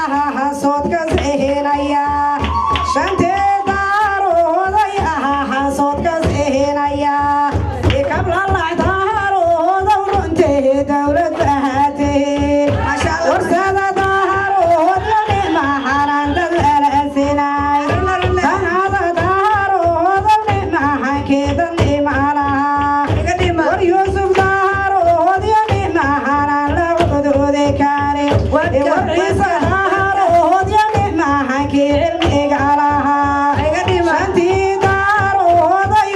Soodka sehenaya shantee daarooday ahaa soodka sehenaya kablalacdaharoodow runtee dowlad ahaatee warsada daharood mahanan dad alaasinay tanada daharoodow mahankeedan imalaha war Yuusuf daharood mahanan la cudude kare war Ciise daharood mahankii cilmiga lahaa shantii daarooday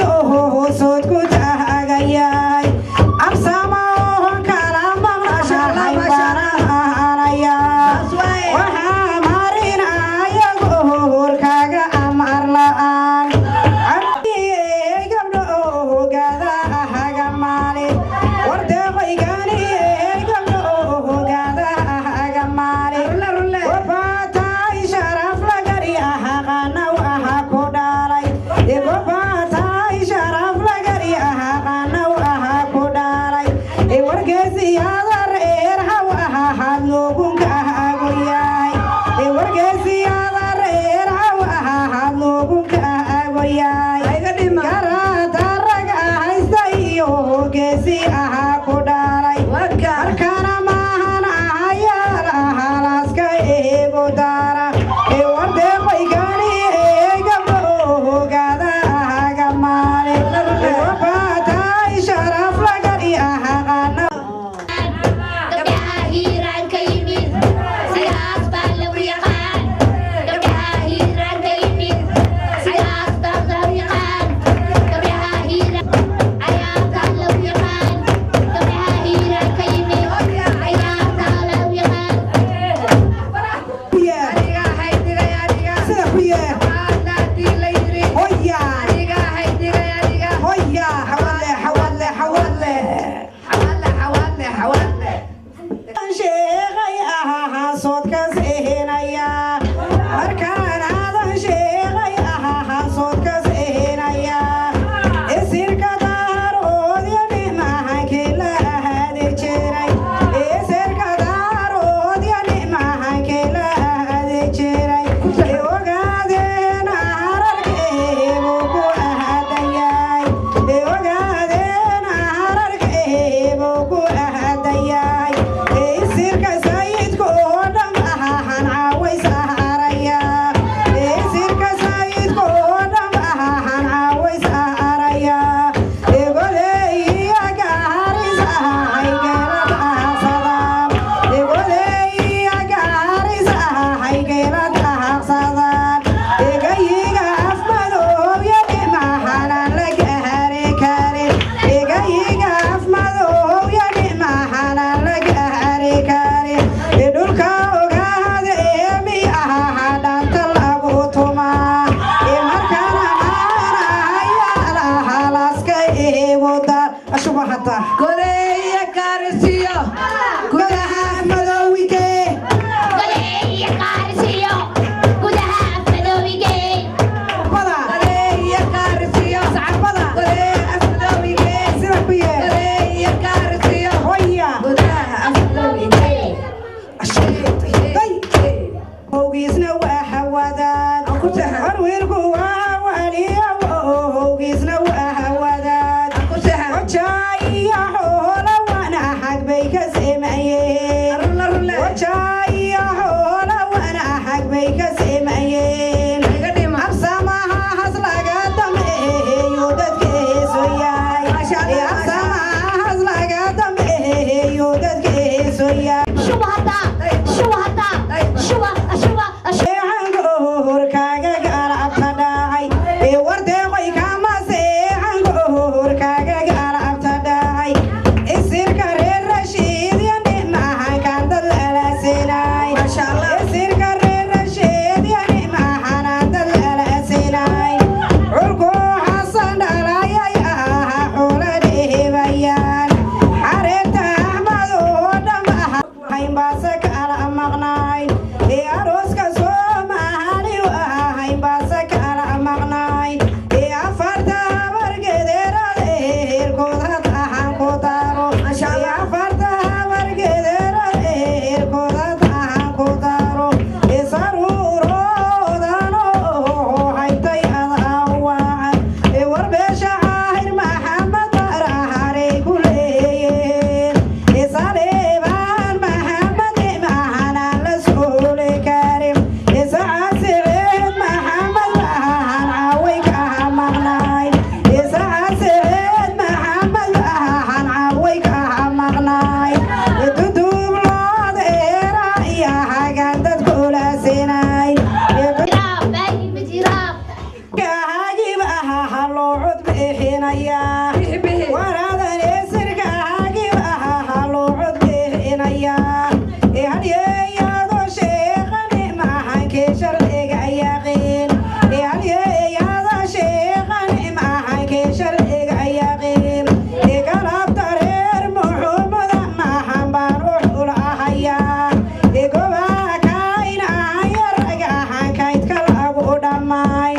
sood ku taagayay absama oon kala maqlashahay baranaya waxaa marinaya goorkaaga amar la'aan gabdho gada haga maali wardeeqaygani gabdho gada haga maali gobaatay sharaf lagari ahaqanaw aha ku dhalay gobaatay sharaf lagari ahaqanaw aha ku dhalay wargeesiyada reer haw ahaad noogunka agu yahay wargeesiyada reer haw ahaad noogunka agu yahay garaadaraga haysta iyo geesi ahaa ku dhalay markana maahan ahayaal halaska eego daara wardeeqaygani gabdho gada haga maali gobaatay sharaf lagari ahaqana. Gabdhaha Hiiraan ka yimid sidaas baa lagu yaqaan. Gabdhaha Hiiraan ka yimid sidaas baa lagu yaqaan. Gabdhaha Hiiraan cayaartaa lagu yaqaan. Gabdhaha Hiiraan ka yimid cayaartaa lagu yaqaan. Sida ku yeer hoya hoya, xawadle xawadle xawadle sheekay ahaa soodka sehenaya markaan aadan sheekay ahaa soodka sehenaya isirka daarood mahankii la ahaadi jiray isirka daarood mahankii la ahaadi jiray ogaadeen hararkeebuu ku ahaadan yahay ogaadeen hararkeebuu ku ahaadan yahay isirka sayidka oo dhan ahaan caaways aharaya isirka sayidka oo dhan ahaan caaways aharaya egoleeya gaaris ahay geelad ahaqsadaan egoleeya gaaris ahay geelad ahaqsadaan egayiga afmadoob mahanan la gaari karin egayiga afmadoob mahanan la gaari karin dhulka ogaada eemi ahaa dhanta lagu tumaa markana maanayaalahalaska eego daar ashuba hataa. Goleeya gaarisiyo. Gudaha madowige. Goleeya qaarisiyo gudaha afmadowigey. Bada. Goleeya gaarisiyo. Sacabada. Goleeya afmadowige. Sida ku yeer. Goleeya gaarisiyo. Hoya. Gudaha afmadowige. Day howgiisna waa hawadaad warwiilku waa waliya howgiisna waa hawadaad wajaa iyo xoola wana xag bay ka simayeen wajaa iyo xoola wana xag bay ka simayeen absamaha has laga dambeeyo dadkiisu yahay absamaha has laga dambeeyo dadkiisu yahay. Shuba hadda, shuba hadda, shuba shuba. Seexangoorkaaga galabta dhacay ee wardeeqoy kama seexangoorkaaga galabta dhacay isirka reer Rashiid yani mahan dad lalasinay isirka reer Rashiid yani mahan dad lalasinay culku Xasan dhalayay ahaa xula dhihibayaan xareerta Axmed oo dham haynbaase kala maqnaay ee arooska Soomaali haynbaase kala maqnaay ee afarta habargedeerad heerkood had ahaan ku daro ee afarta habargedeerad heerkood had ahaan ku daro. Dadku ulaasinay. Jiraab baa yimid hiraab. Haagiba ahaa loo cod bixinayaa. Bixi. Waradan isirka haagiba ahaa loo cod bixinayaa. Halyeeyado sheeqani maahankii sharciga yaqiin. Halyeeyada sheeqani maahankii sharciga yaqiin. Galabta reer Muxuumada maahan baan u xulahayaa. Gobaha kaynaya ragahan kaydka lagu dhammaay.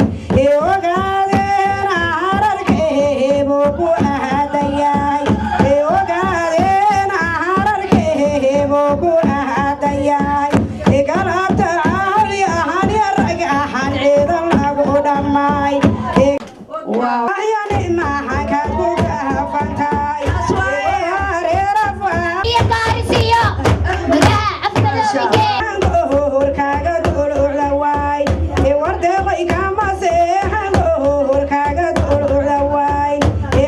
Ogaadeen hararkeebuu ku aadan yahay. Ogaadeen hararkeebuu ku aadan yahay. Galabta cali ahan ragahan ciidan lagu dhammaay. Yani maahankaad ku kahafantahay. Iyo gaarisiyo gudaha Afmadowigee. Kaaga dulucda waay wardeeqay kama seexan kaaga dulucda waay.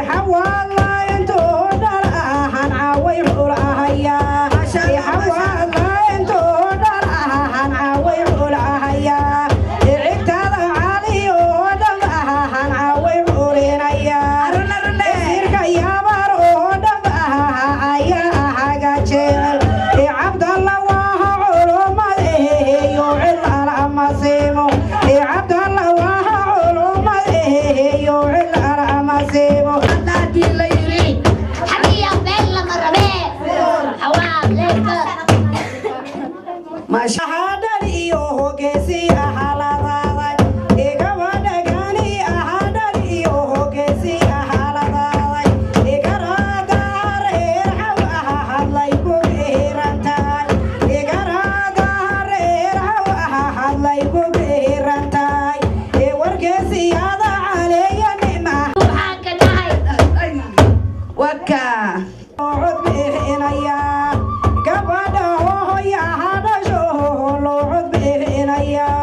Xawaala intuu dhal ahan caaway xulahayaa. Xawaala intuu dhal ahan caaway xulahayaa. Cigtada cali oo dham ahan caaway xulinayaa. Sirka yabar oo dham aha ayaa ahaga jecel. Cabdalla waa culumad eheyo cilal amasiimo. Cabdalla waa culumad eheyo cilal amasiimo. Haddii la yiri. Xagiya been lama rabee. Xawaad leeka. Maasha. Ahadhan iyo hogeesi ahaladaaday. Gabadhagani ahadhan iyo hogeesi ahaladaaday. Garaada reer xaw aha hadlay ku beerantahay. Garaada reer xaw aha hadlay ku beerantahay. Wargeesiyada caleeya nima. Waxaan ka nahay. Waka. Cod bixinayaa. Gabadha hooyaha dhasho loo cod bixinayaa.